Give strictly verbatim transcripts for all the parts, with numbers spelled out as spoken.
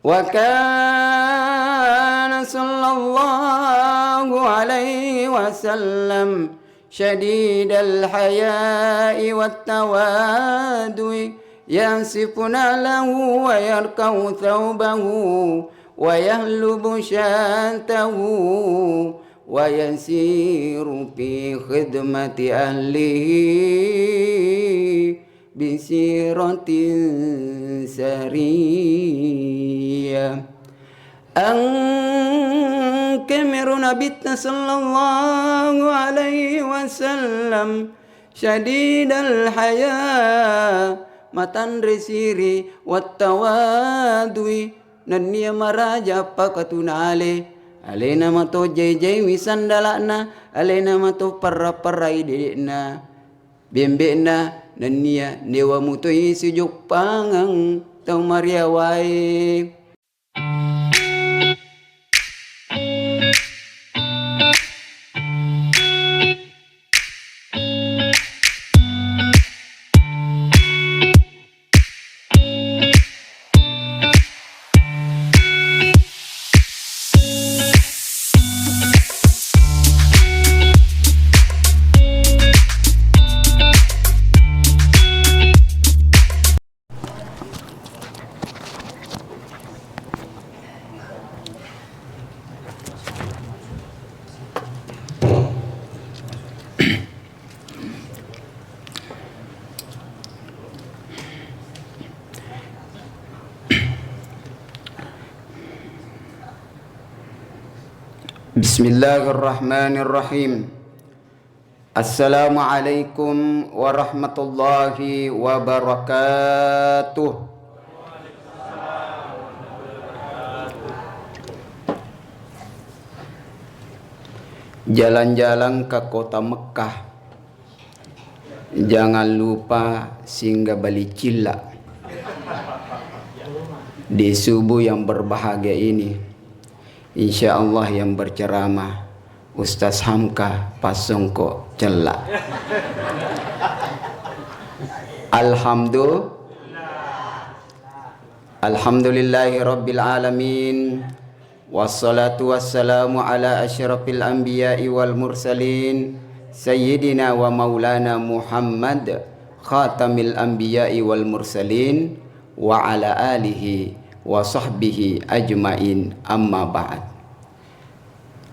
وكان صلى الله عليه وسلم شديد الحياء والتواضع، ينصف نعله ويرقع ثوبه ويحلب شاته ويسير في خدمة أهله بسيرة سرية. Engka mero Nabitta sallallahu alaihi wasallam syadidal haya, matanre siri, wattawadui, nennia maraja appakatuna ale, alena mato jai-jaiwi sandala'na, alena mato parra-parrai dede'na. Bembe'na nennia newa mutoi sijoppangeng tau mariawae. بسم الله الرحمن الرحيم. السلام عليكم ورحمة الله وبركاته. Jalan-jalan ke kota Mekah. Jangan lupa singgah beli cilla. Di subuh yang berbahagia ini, insya Allah yang berceramah Ustaz Hamka Pasongko Cella. Alhamdulillah. Alhamdulillahi rabbil alamin. Wassalatu wassalamu ala asyrafil anbiya'i wal mursalin, sayyidina wa maulana Muhammad, khatamil anbiya'i wal mursalin, wa ala alihi wa sahbihi ajmain, amma ba'd.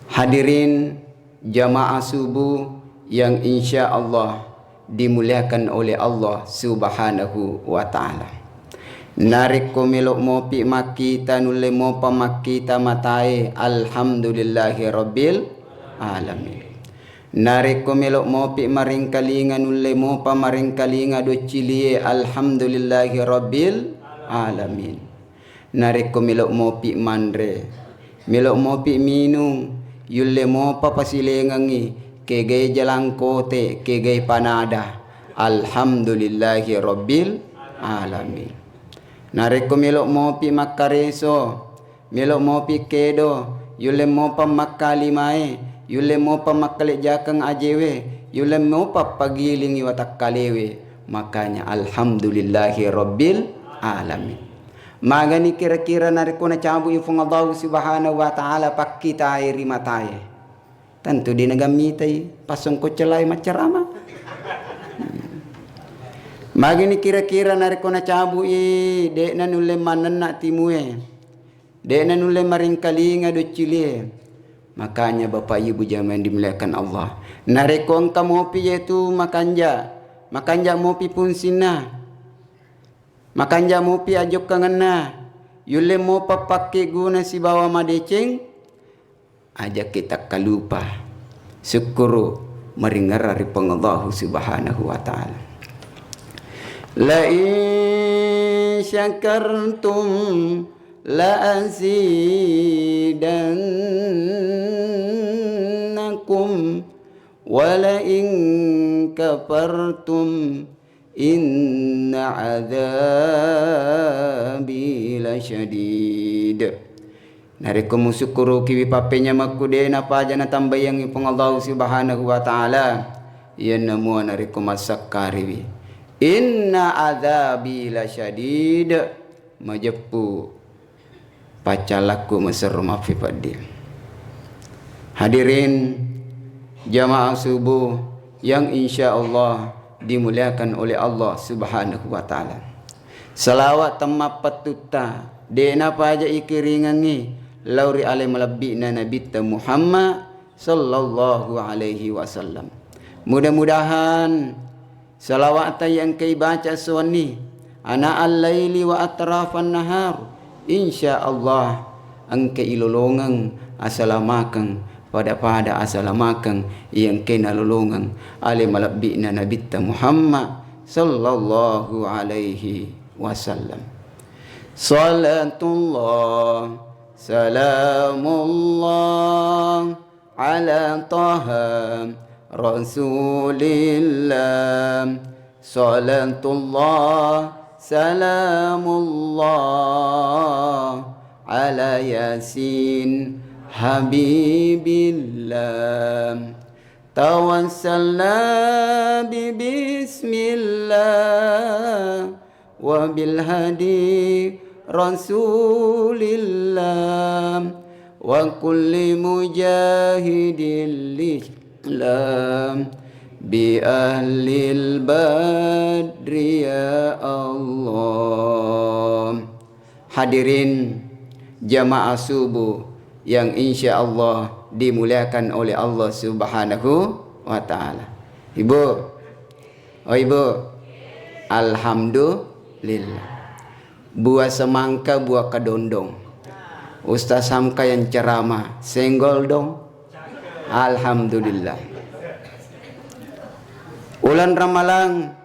Hadirin jamaah subuh yang insya Allah dimuliakan oleh Allah Subhanahu wa Ta'ala. Narekko melo mopi makkita, nulle mopa makkita matae, alhamdulillahi rabbil alamin. Narekko melo mopi maringkalinga, nulle mopa maringkalinga doccilie, alhamdulillahi rabbil alamin. Narekko melo mopi manre, melo mopi minung, yulle mopa pasilengengngi, kegai jalangkote, kegai panada. Alhamdulillahi rabbil alamin. Narekko melo mopi makkareso, melo mopi kedo, yulle mopa makkalimae, yulle mopa makkalejjakeng ajewe, yulle mopa pagilingi watakkalewe, makanya alhamdulillahi rabbil alamin. Magani kira-kira narekko nacabu'i Puang Allahu Subhanahu wa Ta'ala pakkitae ri matae? Tentu de' nagammitai Pasongko Cellae maccarama. Magani kira-kira narekko nacabu'i, de'na nulle mannenna timue, de'na nulle maringkalinga doccilie. Makanya Bapak Ibu jamaah yang dimuliakan Allah, narekko engka mopi yetu makanja, makanja mopi pungsinna, makanja mopi ajokkangenna, yulle mopa pakkeguna sibawa madeceng, ajakki takkalupa sukkuru maringerra ri Puang Allahu Subhanahu wa Ta'ala. La in syakartum la azidannakum wa la in kafartum inna adzabi lasyadid. Narekko musukkurukiwi pappenyamekku, de' napaja natambaiyangngi Puang Allahu Subhanahu wa Ta'ala, iyanna mua narekko massakkariwi. Inna adzabi lasyadid, majeppu Paccallakku maserro maffi peddi. Hadirin jamaah subuh yang insya Allah dimuliakan oleh Allah Subhanahu wa Ta'ala. Salawat temmappettutta, de'na paja ikiringengngi lao ri ale malebbi'na Nabitta Muhammad sallallahu alaihi wasallam. Mudah-mudahan salawa'ta yang engkai baca suwenni, ana al-laili wa atrafan nahar, insya Allah engkai ilolongeng asalamakeng pada-pada asalamakeng yang engkai nalolongeng ale malebbi'na Nabitta Muhammad sallallahu alaihi wasallam. Salatullah, salamullah, ala Taha Rasulillah. Salatullah, salamullah, ala Yasin Habibillah. Tawassalna bi bismillah wa bil hadi Rasulillah wa kulli mujahidillah bi ahlil badri ya Allah. Hadirin jamaah subuh yang insya Allah dimuliakan oleh Allah Subhanahu wa Ta'ala. Ibu, oh Ibu, alhamdulillah. Buah semangka, buah kedondong. Ustaz Hamka yang ceramah, senggol dong. Alhamdulillah. Ulan Ramalang,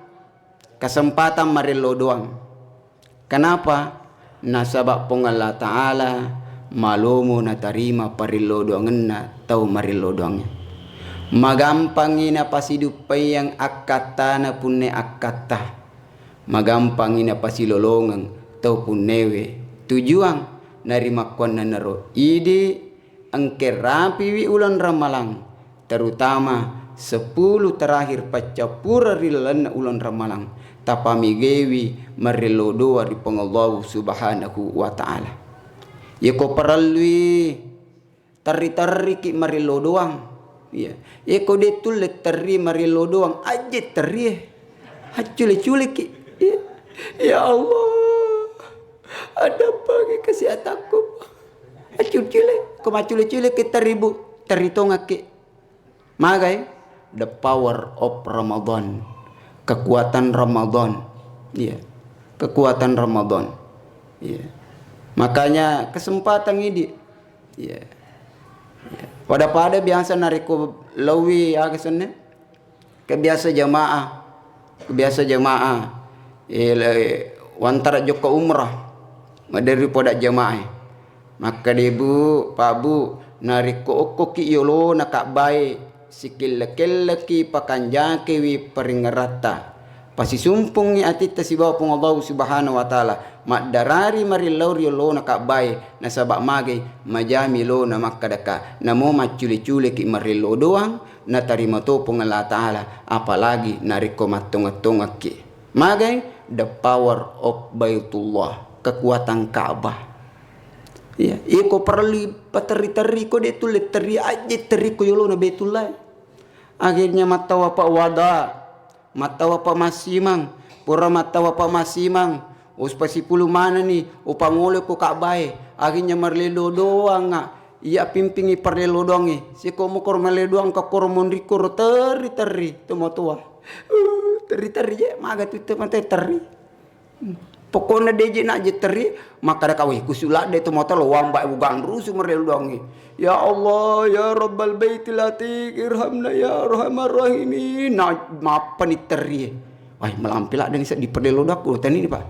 kesempatan marillo doang. Kenapa? Nasaba Puang Allah Ta'ala malomo natarima parillo doangenna tau marillo doangnge. Magampangngi napasiduppaiang akkattana punne akkatta. Magampangngi napasilolongeng tau punnewe tujuang narimakkuannanaro idi engke rapiwi uleng Ramalang, terutama sepuluh terakhir paccappureng ri lalenna uleng Ramalang, tapamigewi marillo doa ri Puang Allahu Subhanahu wa Ta'ala. Yeko parellui terri-terriki marillo doang. Iya. Yeko de tulle terri marillo doang, ajje terrie. Accule-culeki. Iya. Ya Allah, addampengeng kesehatanku. Accule-cule, ko maccule-culeki terri, Bu, terri tongakki. Magai? The power of Ramadan. Kekuatan Ramadan. Iya. Kekuatan Ramadan. Iya. Makanya kesempatan idi. Iya. Iya. Pada-pada biasa narekko laowi aga senna. Kebiasa jamaah. Kebiasa jamaah. Eh, le-, wantara jokka umrah. Maderri poda jamaah. Makkeda, Bu, Pak Bu, narekko okkoki yolona Ka'bae, sikelle-kelleki pakanjakewi paringeratta. Pasisumpungngi atitta sibawa Puang Allahu Subhanahu wa Ta'ala, maddarari marillau ri yolona Ka'bae, nasaba magai majami lona makkadaka, namo maccule-culeki marillo doang, natarima to Puang Allah Ta'ala, apalagi narekko mattonga-tongakki. Magai? The power of Baitullah, kekuatan Ka'bah. Iya, iko parellu paterri-terri ko de tulle terri ajje terri ko yolona Baitullah. Akhirnya mattawa pa wada, mattawa pa massimang, pura mattawa pa massimang, uspasipulu manenni, upangolo ko Ka'bae. Akhirnya marlelo doanga, iya pimpingi parlelo doangnge. Siko mokoro marlelo doang ka koro monri koro terri-terri to matoa. Uh, terri-terri je, maga tu te mate terri. Pokokna deje na je terri, makkada ka, "Weh, kusu ladde to mata lo wamba ugang rusu marlelo doangnge. Ya Allah, ya Rabbal Baitil Atiq, irhamna ya Arhamar Rahimin." Na mappani terri. Wah, malampe ladde ni seddi parlelo doakku, tani ni, Pak.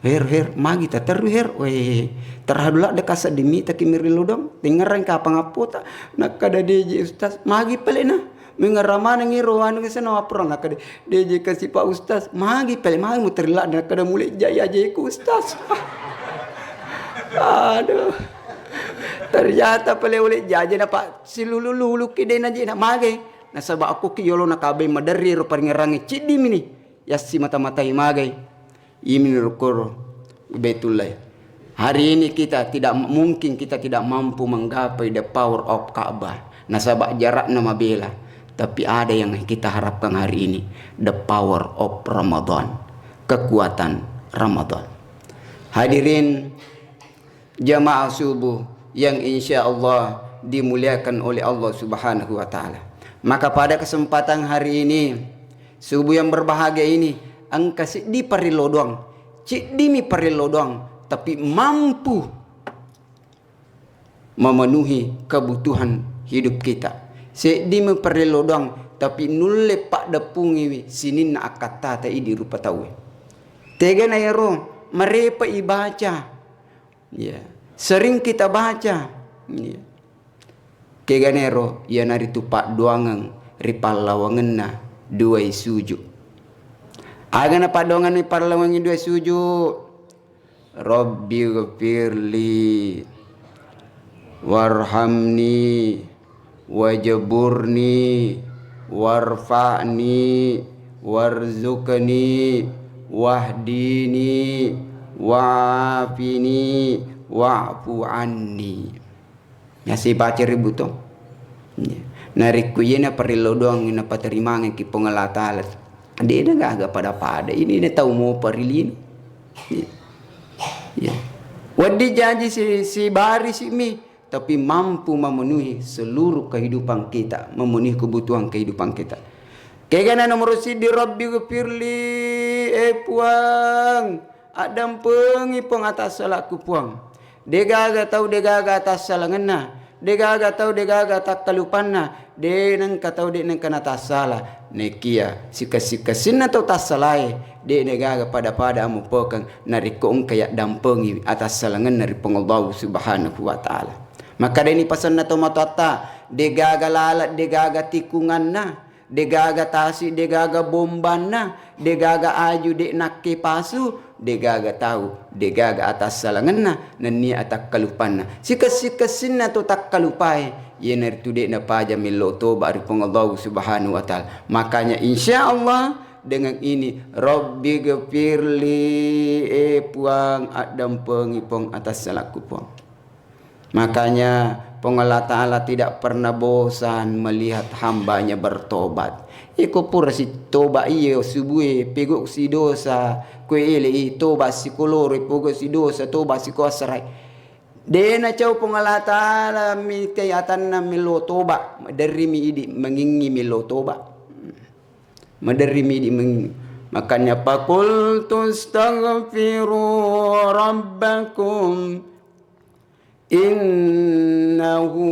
Her, her, magi ta terru, her. Weh, terhadu ladde ka seddi mita ki marlelo doang. Tengngerang kapang appota. Nakkada deje Ustaz, magi pale na. Mengngerang maneng iro anu ke sana apprang, nakkada, "Deje kasi Pak Ustaz, magi pale, magi muterri ladde?" Nakkada, "Mule jai ajeku Ustaz." Aduh. Ternyata pale ule jaje na Pak silulu-lulu ki de na je na magai. Nasaba aku ki yolo na kabe maderri ro paringerangi ciddi mini. Yassi mata-matai magai. Imi nurukoro Baitullah. Hari ini kita tidak mungkin, kita tidak mampu menggapai the power of Ka'bah. Nasaba jaraknya mabela. Tapi ada yang kita harapkan hari ini, the power of Ramadan. Kekuatan Ramadan. Hadirin jamaah subuh yang insya Allah dimuliakan oleh Allah Subhanahu wa Ta'ala. Maka pada kesempatan hari ini, subuh yang berbahagia ini, engka siddi parello doang, ciddimi parello doang, tapi mampu memenuhi kebutuhan hidup kita. Seddimi parello doang, tapi nulle paddeppungiwi sininna akkattata idi rupa tauwe. Tegana ero, marepa ibaca. Ya. Sering kita baca. Ya. Keganero, iyanaritu paddoangeng ri pallawangenna duai suju. Aga na paddoangeng ri pallawangenna duai suju? Rabbi ghfirli warhamni wajburni warfa'ni warzuqni wahdini wa'afini wa'fu anni. Yasibaca ribu to. Iya. Narekko iyena parello doang napaterimangengki Puang Allah Ta'ala, de'na gaga pada-pada. Ini ne tau mopa ri lino. Iya. Iya. Wedding jaji si, sibarisi mi, tapi mampu memenuhi seluruh kehidupan kita, memenuhi kebutuhan kehidupan kita. Kegana nomor siddi, Rabbi ghfirli, eh Puang, addampengi Puang atassalakku Puang. Degaga tau degaga atassalangenna, degaga tau degaga takkalupanna, de nengka tau de nengka natassala. Nekia sikessi-kessinna tau tassalae, de negaga pada-pada amupokeng narekko engka yaddampengi atassalangenna ri Puang Allahu Subhanahu wa Ta'ala. Makkedani pasenna tau matoatta, degaga laleng, degaga tikunganna, degaga tasi, degaga bombanna, degaga aju, de nakke pasu, degaga tau, degaga atassalangenna, nennia atakkalupanna. Sikessi-kessinna to takkalupae, iyanaritu de napaja mello toba ri Puang Allahu Subhanahu wa Ta'ala. Makanya insya Allah dengan ini, Rabbi ghfirli, eh Puang, addampengi Puang atassalakku Puang. Makanya Puang Allah Ta'ala tidak pernah bosan melihat hambanya bertobat. Iko pura si toba iya subue, pegok si dosa, kue ele i toba si koloro, pegok si dosa, toba si koasrai. Dena cau Puang Allah Ta'ala mitai atanna melo toba, derri mi idi mengingi melo toba. Maderri mi idi mengingi. Makanya, faqultu astaghfiru rabbakum innahu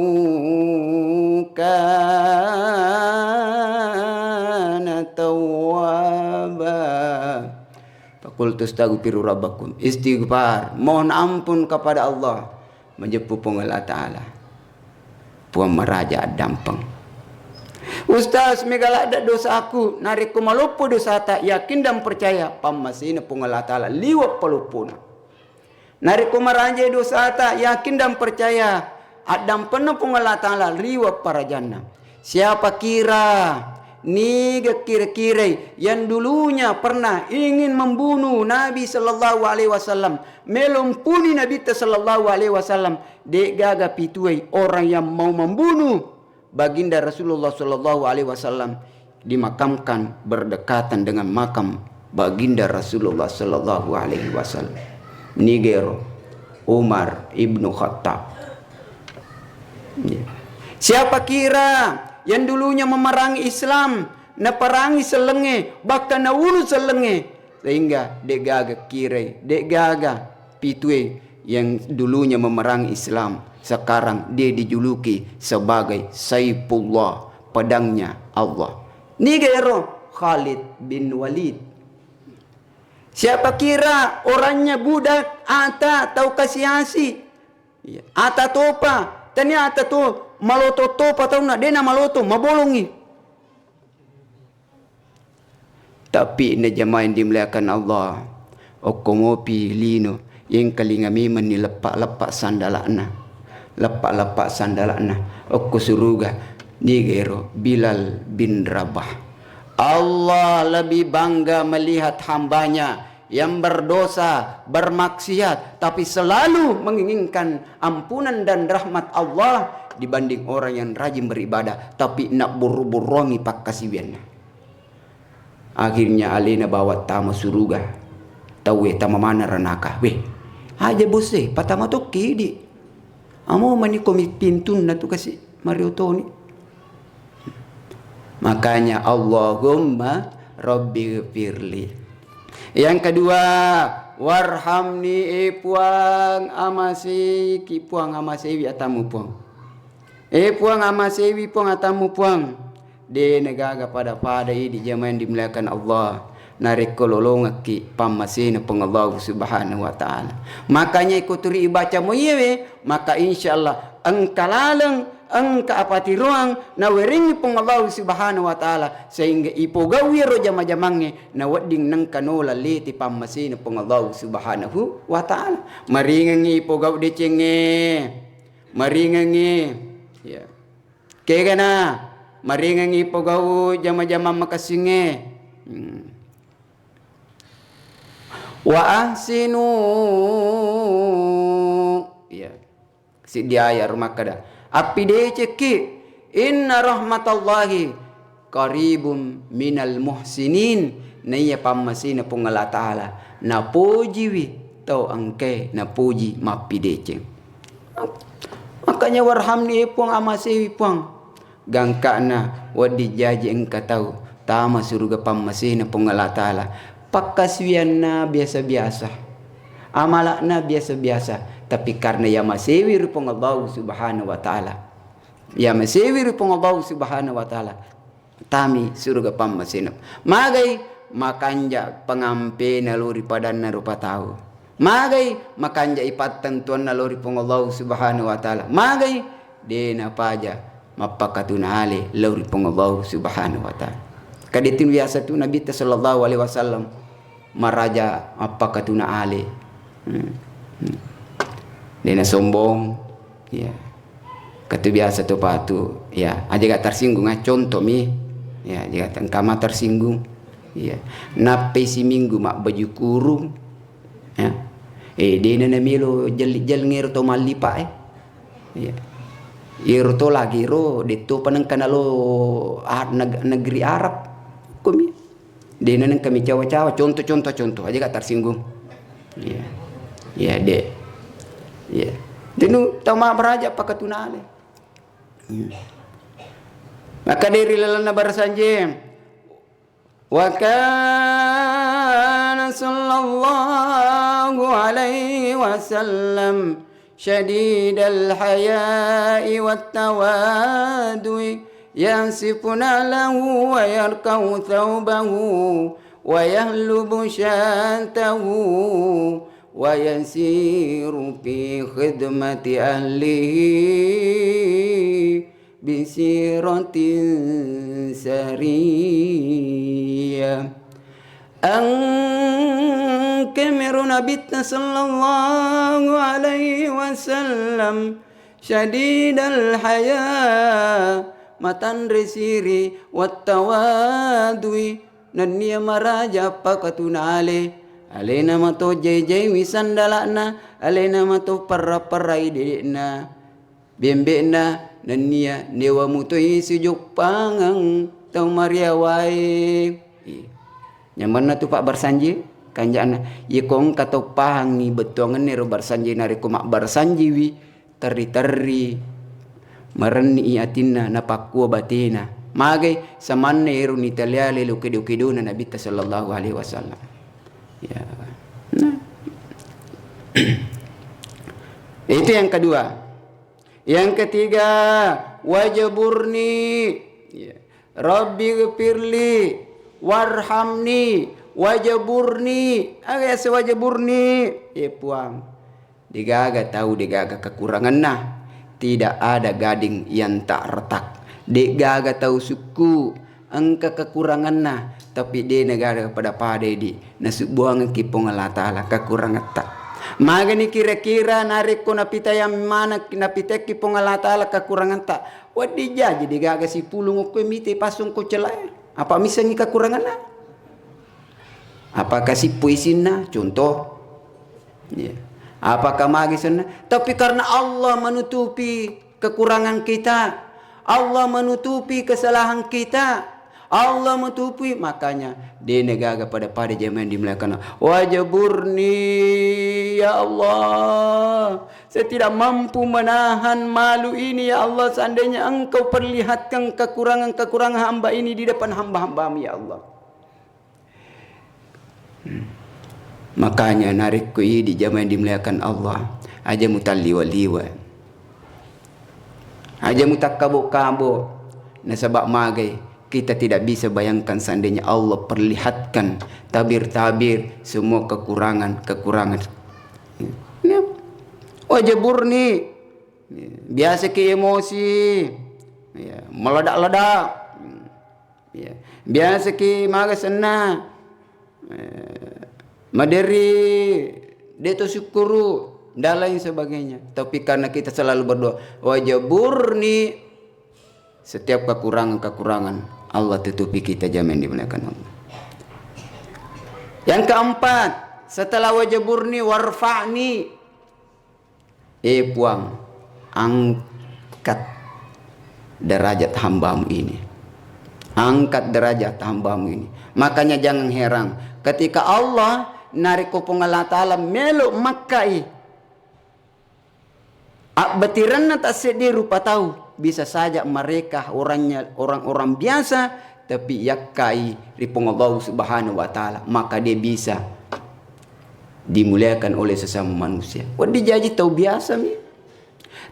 kana tawwaba. Faqultu astaghfiru rabbakum. Istighfar, mohon ampun kepada Allah. Majeppu Puang Allah Ta'ala. Puang maraja addampeng. Ustaz, mega ladde dosaku. Narekko maloppo dosata, yakin dan percaya, pammasena Puang Allah Ta'ala liwe' paloppona. Narekko maraja dosata, yakin dan percaya, addampenna Puang Allah Ta'ala liwe' parajanna. Siapa kira, niga kira-kirai yang dulunya pernah ingin membunuh Nabi sallallahu alaihi wasallam, melo mpuni Nabitta sallallahu alaihi wasallam, de'gaga pituai orang yang mau membunuh Baginda Rasulullah sallallahu alaihi wasallam dimakamkan berdekatan dengan makam Baginda Rasulullah sallallahu alaihi wasallam. Nigero Umar ibnu Khattab. Iya. Siapa kira yang dulunya memerangi Islam, naperangi sellengnge, bahkan naunu sellengnge, sehingga de'gaga kirai, de'gaga pitue yang dulunya memerangi Islam, sekarang dia dijuluki sebagai Saifullah, pedangnya Allah. Nigero Khalid bin Walid. Siapa kira orangnya budak, ata, tau kasi-asi, iya, ata topa, tania ata to, maloto topa taunna, dena maloto, mabolongi. Tapi inna jamaah yang dimuliakan Allah, okko mopi lino, engkalinga memenni leppa-leppa sandala'na. Leppa-leppa sandala'na okko suruga, nigero Bilal bin Rabah. Allah lebih bangga melihat hambanya yang berdosa, bermaksiat, tapi selalu menginginkan ampunan dan rahmat Allah dibanding orang yang rajin beribadah, tapi nabburu-buruangi pakkasiwianna. Akhirnya alena bawa tama suruga. Tauwe tama mana ranaka. Weh, aja bos e, patama tokki di. Amo mani komi pintunna tu kasi mariotoni. Makanya Allahumma Rabbi firli. Yang kedua, warhamni, eh Puang, amaseiki Puang, amasewi atammu Puang. Eh Puang, amasewi Puang atammu Puang. De' nagaga pada-pada idi jamaah yang dimuliakan Allah. Narekko lolongekki pammasena Puang Allah Subhanahu wa Ta'ala. Makanya iko turi ibaca mo iyewe, maka insya Allah engka laleng, engka apatiroang nawerengi Puang Allah Subhanahu wa Ta'ala, sehingga ipogau iyaro jama-jamangnge nawedding nengka nola leti pammasena Puang Allah Subhanahu wa Ta'ala. Maringengi ipogau decengnge, maringengi, ya. Kegana, maringengi ipogau jama-jamang makessingnge. Hmm. Wa ahsinu. Iya. Siddi ayat ro makkeda, appidecekki, inna rahmatallahi qaribum minal muhsinin. Naiya pammasena Puang Allah Ta'ala napojiwi tau engkae napoji mappideceng. Makanya warhamni, eh Puang, amasewi Puang. Gangka'na wedding jaji engka tau tama suruga pammasena Puang Allah Ta'ala. Pakkasiwianna biasa-biasa. Amala'na biasa-biasa. Tapi karena yamasewi ri Puang Allah Subhanahu wa Ta'ala. Yamasewi ri Puang Allah Subhanahu wa Ta'ala. Tami suruga pammasena. Magai makanja pangampena lao ri padanna rupa tau. Magai makanja ipattentuanna lao ri Puang Allah Subhanahu wa Ta'ala. Magai de' napaja mappakatuna ale lao ri Puang Allah Subhanahu wa Ta'ala. Kadetin biasa tu Nabitta sallallahu alaihi wasallam maraja mappakatuna ale. Hmm. Hmm. De' nasombong. Iya. Katu biasa tu patu. Iya, aja gak tersinggung, ah, contoh mi. Iya, aja gak engka ma tersinggung. Iya. Nappai siminggu mabbaju kurung. Ya. Eh, de' na namelo jelli-, jellingero to mallipa, eh. Iya. Iyaro to lagi ro, de' to panengka nalo, ah, neg-, negeri Arab. Kumi. De' na nengka mi cawa-cawa, contoh, contoh, contoh, aja gak tersinggung. Iya. Iya, de'. Iya. Tenu tau mabbaraja pakatuna ale. Iya. Maka dari lalanna barasanje. Wa kana sallallahu alaihi wasallam شديد الحياء والتواضع، ينصف نعله ويرقع ثوبه، ويحلب شاته، ويسير في خدمة أهله بسيرة سرية. Engkami ro Nabitta sallallahu alaihi wasallam syadidal haya, matanre siri, wattawadui, nennia maraja appakatuna ale, alena mato jai-jaiwi sandala'na, alena mato parra-parrai dede'na. Bembe'na nennia newa mutoi sijoppangeng tau mariawae. Iya. Nyamanna tu pabbarsanji, kanja'na, iyako engka tau pahangngi bettuangenna ero barsanji, narekko mabbarsanjiwi, terri-terri, marenni'i atinna, napakkua batena. Magai samanna ero nitaliale lo kedo-kedona Nabitta sallallahu alaihi wasallam. Ya. Nah. Itu yang kedua. Yang ketiga, wajburni. Ya. Rabbi gfirli warhamni wajburni. Aga yase wajburni? Eh, Puang, degaga tau degaga kekuranganna. Tidak ada gading yang tak retak. Degaga tau sukku engka kekuranganna, tapi de' nagaga pada-pada di nasubbuangengki Puang Allah Ta'ala kekurangetta. Magani kira-kira narekko napitayang maneng, napitekki Puang Allah Ta'ala kekurangetta, wedding jaji degaga sipulung okko mite pasung ko celae. Apa misengngi kekuranganna? Apakah sippu isinna? Contoh. Ya. Apakah magi senna? Tapi karena Allah menutupi kekurangan kita. Allah menutupi kesalahan kita. Allah menutupi, makanya dena gaga pada-pada jamaah yang dimuliakan Allah. Wajburni, ya Allah. Saya tidak mampu menahan malu ini, ya Allah. Seandainya Engkau perlihatkan kekurangan-kekurangan hamba ini di depan hamba-hambamu, ya Allah. Hmm. Makanya, narekko idi jamaah yang dimuliakan Allah, aja mutalliwa-liwa. Aja mutakkabo-kabo. Nasaba magai, kita tidak bisa bayangkan seandainya Allah perlihatkan tabir-tabir semua kekurangan-kekurangan. Ya. Wajburni. Ya. Biasa ki emosi. Ya. Meledak-ledak. Ya. Biasa ki maga senna. Eh, maderi, de to syukuru, dan lain sebagainya. Tapi karena kita selalu berdoa, wajburni, setiap kekurangan-kekurangan Allah tutupi kita, jamaah yang dimuliakan Allah. Yang keempat, setelah wajburni, warfa'ni. Eh Puang, angkat derajat hambamu ini. Angkat derajat hambamu ini. Makanya jangan heran ketika Allah, narekko Puang Allah Ta'ala melo makkai abbatirenna tasseddi rupa tau, bisa saja mereka orangnya orang-orang biasa, tapi yakkai ri Puang Allah Subhanahu wa Ta'ala, maka dia bisa dimuliakan oleh sesama manusia. Wedding jaji tau biasa mi.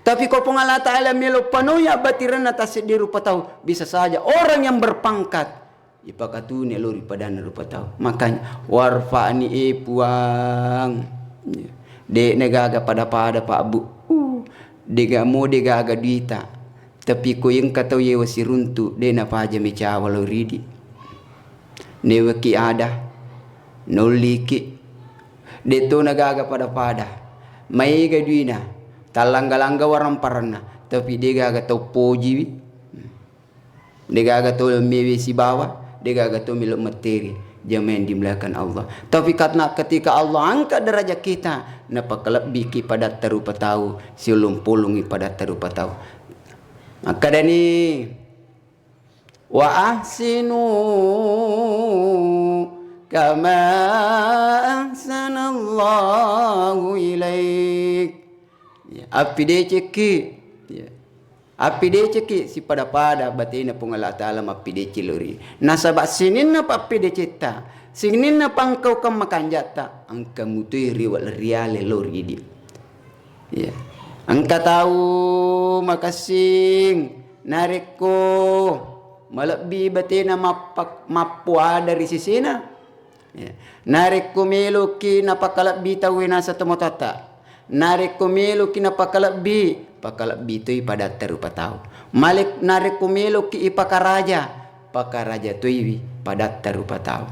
Tapi ko Puang Allah Ta'ala melo panoi abbatirenna tasseddi rupa tau, bisa saja orang yang berpangkat ipakatuni lao ri padanna rupa tau. Makanya, warfa'ni, eh Puang. De'na gaga pada-pada, Pak Bu. Uh, dega mo degaga duita. Tapi ko engka tau yewa siruntu, de napaja mecawa lao ridi. Neweki ada, naulliki. De'to nagaga pada-pada. Maega duina, tallangga-langga waramparanna, tapi degaga tau pojiwi. Degaga to mewe sibawa, degaga to melo metteri. Jamaah yang dimuliakan Allah. Tapi karena ketika Allah angkat derajat kita, napakalebbiki padatta rupa tau, siulung-pulungi padatta rupa tau. Makkedani, wa ahsinu kama ahsanallahu ilaik. Ya, appidecekki. Ya. Appidecekki sipada-pada batena Puang Allah Ta'ala mappideceng lao ri. Nasaba sininna pappidecetta, sininna pangkaukeng makanjatta, engka mutui riwal riale lao ri idi. Ya. Engka tau makessing narekko malebbi batena mappa-, mappoada ri sesena. Ya. Narekko meloki napakalebbi tauwe naseng tomatoatta, narekko meloki napakalebbi, pakalebbi toi padatta rupa tau. Male-, narekko meloki ipakaraja, pakaraja toiwi padatta rupa tau.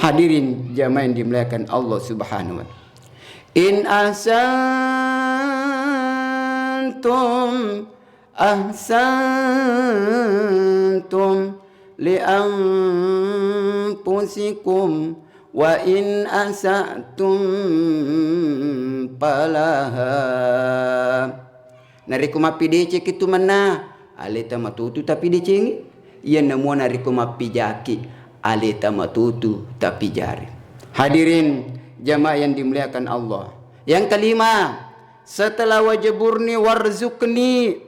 Hadirin jamaah yang dimuliakan Allah Subhanahu wa Ta'ala. In ahsantum ahsantum li anfusikum wa in asa'tum falaha. Narekko mappidecekki tu mennang, aleta matutu tappidecengi. Iyanna mua narekko mappijaki, aleta matutu tappijari. Hadirin jamaah yang dimuliakan Allah. Yang kelima, setelah wajburni warzuqni.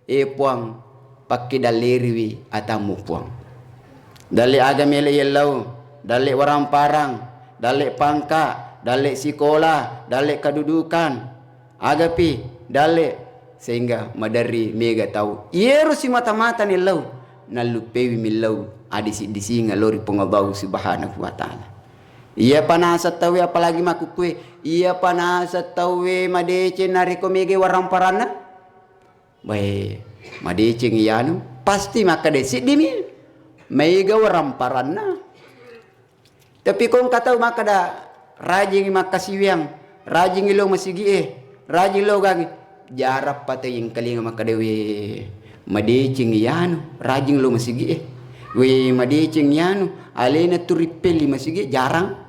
Eh Puang, pakkidalleriwi atammu Puang. Dalle aga mele yellau, dalle waramparang, dalle pangka, dalle sikola, dalle kedudukan. Agapi dalle sehingga maderri mega tau. Iyero simata-mata nellau, nalluppewi millau adisi-disinga lao ri Puang Allahu Subhanahu wa Ta'ala. Iya panasa tauwe, apalagi makkukkue, iya panasa tauwe madeceng narekko mega waramparanna. Bae, madeceng iyanu, pasti makkeda siddimi maega waramparanna. Tapi ko engka tau makkeda, rajingi makkasiwiang, rajingi lo masigi'e, rajing lo gangi, jarappa tau engkalinga makkeda, we, madeceng iyanu, rajing lo masigi'e. We madeceng yanu, alena tu rippelli masigi jarang.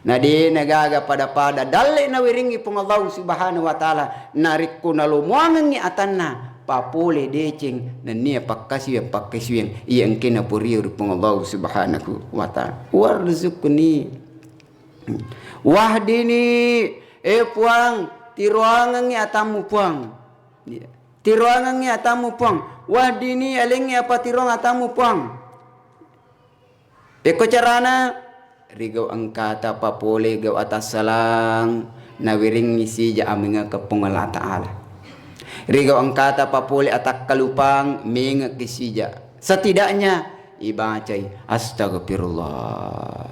Na de na gaga pada-pada dalle nawerengngi Puang Allahu Subhanahu wa Ta'ala, narekko nalomoangengngi atanna, papole deceng nennia pakkasiwiang-pakkasiwiang iya engke naporio ri Puang Allahu Subhanahu wa Ta'ala. Warzuqni. Wahdini, eh Puang, tiroangengngi atammu Puang. Iya. Tiroangengngi atammu Puang. Wahdini, alengngi apa tiroang atammu Puang. Pekko carana, rigau engkata papole gau atassalang, nawerengngi sija amengekeng Puang Allah Ta'ala. Rigau engkata papole atakkalupang, mengekki sija. Setidaknya ibacai, "Astagfirullah."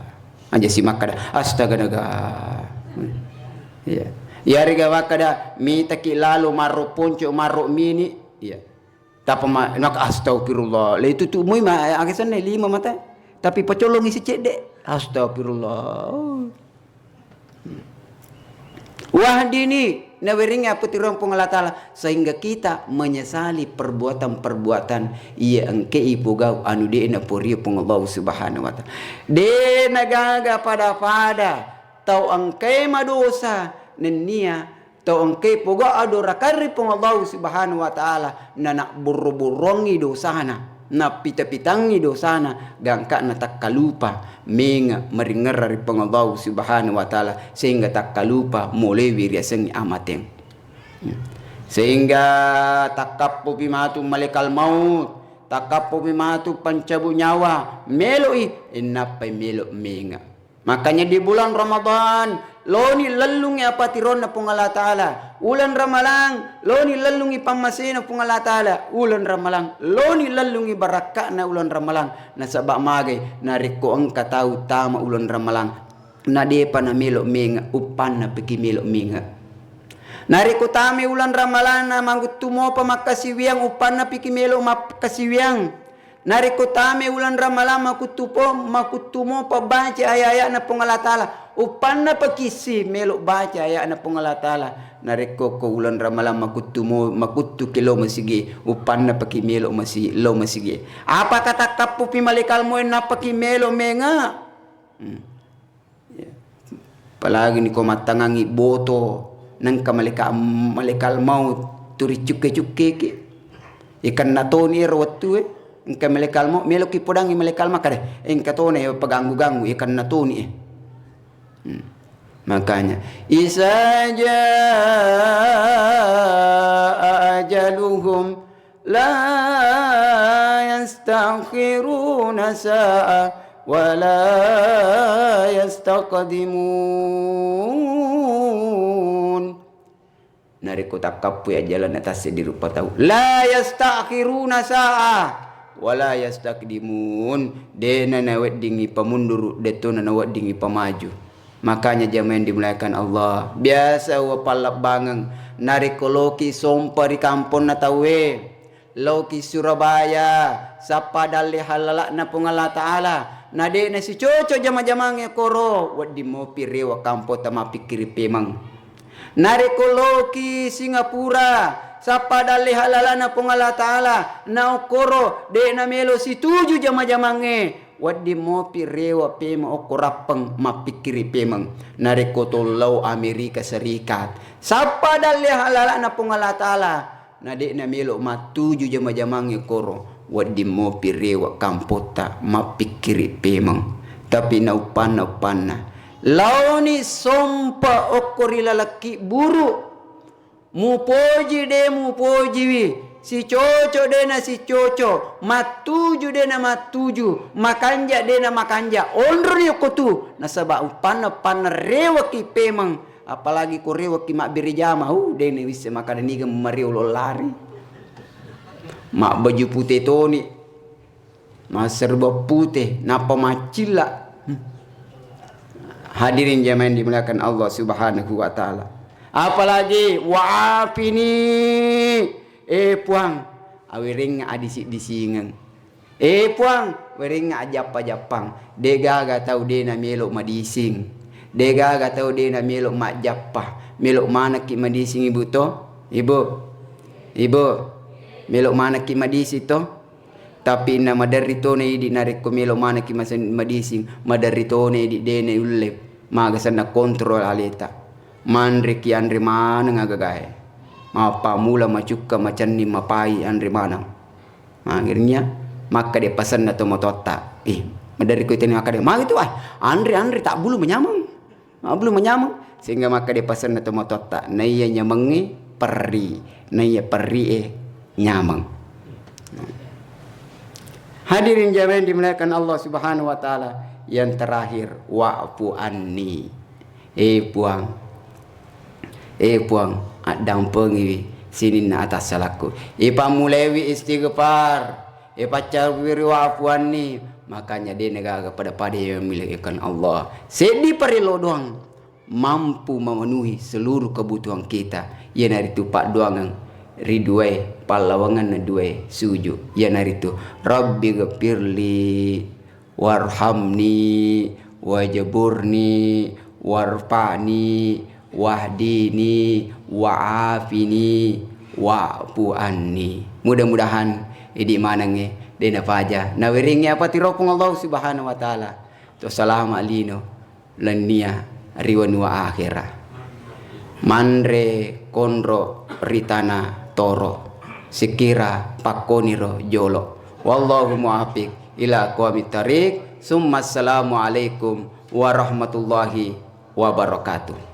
Aja si makkada, "Astaga naga." Iya. Iyarega makkada, mitaki lalo marro ponco, marro mini. Iya. Tappa ma-, nak, "Astagfirullah." Le itu tu mui ma-, aga senna lima mata. Tapi pacolongi si cedde. "Astagfirullah." Wahdini, nawerengngi apa tiroang Puang Allah Ta'ala, sehingga kita menyesali perbuatan-perbuatan iya engke ipogau anu de naporio Puang Allah Subhanahu wa Ta'ala. De nagaga pada-pada tau engke madosa nennia tau engke pogau adorakang ri Puang Allah Subhanahu wa Ta'ala, nanabborro-borroangngi dosana, napita-pitangngi dosana, gangka natakkalupa menge maringerra ri Puang Allah Subhanahu wa Ta'ala, sehingga takkalupa molewi riasengngi amateng. Sehingga takkappopi matu malekal maut, takkappopi matu pancabut nyawa, meloi, innappai melo menge. Makanya di bulan Ramadan, loni lellungi apa tironna Puang Allah Ta'ala. Ulan Ramalang, loni lellungi pammasena Puang Allah Ta'ala. Ulan Ramalang, loni lellungi barakka'na ulan Ramalang. Nasaba magai, narekko engka tau tama ulan Ramalang, nadepa namelo menge, uppanna peki melo menge. Narekko tame ulan Ramalang, na maguttu mopa makkasiwiang, uppanna piki melo makkasiwiang. Narekko tame ulan Ramalang makuttu po-, makuttu mopa baca ayat-ayatna Puang Allah Ta'ala, uppanna pakissi melo baca ayatna Puang Allah Ta'ala. Narekko ko ulan Ramalang makuttu mo-, makuttu ki lo masigi, uppanna paki melo masi-, lo masigi. Apa kata kappu pi malekal mo napaki melo menga? Hmm. Ya. Apalagi ni ko mattangangi boto, nengka maleka-, malekal maut turi cukke-cukke ki. Ikanna toni ero wettu e, engka malekal maut, meloki podangi malekal maut, kada, engka tona e paganggu-ganggu, ikanna toni e. Hmm. Makanya, "Iza jaa ajaluhum la yastakhiruna sa'a wa la yastaqdimun." Narekko takkappui ajjalanna tasseddi rupa tau, la yastakhiruna sa'a wa la yastaqdimun, dena naweddingi pamunduru, detona naweddingi pamaju. Makanya jamaah yang dimuliakan Allah, biasa wa pallebbangeng, narekko loki sompa ri kamponna tauwe, loki Surabaya, sappa dalle halala'na Puang Allah Ta'ala, na de'na sicoco jama-jamangnge koro, wedding mopi rewa kampotta mappikkiri pemeng. Narekko loki Singapura, sappa dalle halala'na Puang Allah Ta'ala, na okkoro de'na melo situju jama-jamangnge, wedding mopi rewa pemeng okko rappeng mappikkiri pemeng. Narekko to lao Amerika Serikat, sappa dalle halala'na Puang Allah Ta'ala, na de'na melo mattuju jama-jamangnge koro, wedding mopi rewa kampotta mappikkiri pemeng. Tapi na uppanna-uppanna, laoni sompa okko ri laleng kibburu, mupoji de mupojiwi, sicoco de na sicoco, mattuju de na mattuju, makanja de na makanja, onroni okko tu, nasaba uppanna-uppanna rewaki pemeng. Apalagi ko rewaki mabbere jama, uh, de na wisse makkada niga mariolo lari. Mabbaju pute toni. Masserba pute, nappa maccilla. Hmm. Hadirin jamaah yang dimuliakan Allah Subhanahu wa Ta'ala. Apalagi, "Wa'afini, eh Puang, awerengnga adisi-disingeng. Eh Puang, werengnga ajappa-jappang." Degaga tau de na melo madising. Degaga tau de na melo majjappa. Melo manekki madising, Ibu, to? Ibu. Ibu. Melo manekki madising, to? Tapi na maderri tona idi narekko melo manekki masen-, madising, maderri tona idi de naulle maga senna kontrol aleta. Manreki anre maneng agagae. Mappammula macukka, macenning, mapai anre maneng. Akhirnya makkeda pasenna tomatoatta. Eh, maderri ko itani makkeda, "Magi tu, ah, anre, anre, tabbulu manyameng." Mabbulu manyameng, sehingga makkeda pasenna tomatoatta, naiya nyamengnge perri, naiya perrie nyameng. Hadirin jamaah yang dimuliakan Allah Subhanahu wa Ta'ala, yang terakhir, wa'fu anni. Eh, Puang, eh, Puang, addampengiwi sininna atassalakku. Ipammulaiwi istighfar. Eh, paccappuri wa'fu anni. Makanya de' nagaga pada-pada yang memilihkan Allah. Seddi parello doang mampu memenuhi seluruh kebutuhan kita. Iyanaritu paddoangeng ri duae pallawangenna duae sujud. Iyanaritu, "Rabbighfirli warhamni wajburni warfa'ni wahdini wa'afini wa'fu anni." Mudah-mudahan idi manengnge de' napaja. Nawerengngi apa tiropong Allah Subhanahu wa Ta'ala. To salama lino nennia ri wanua akhera. Manre konro ri tana toro. Sikira pakkoniro jolo. Wallahu muwaffiq ila aqwamit thariq. Summa assalamu alaikum warahmatullahi wabarakatuh.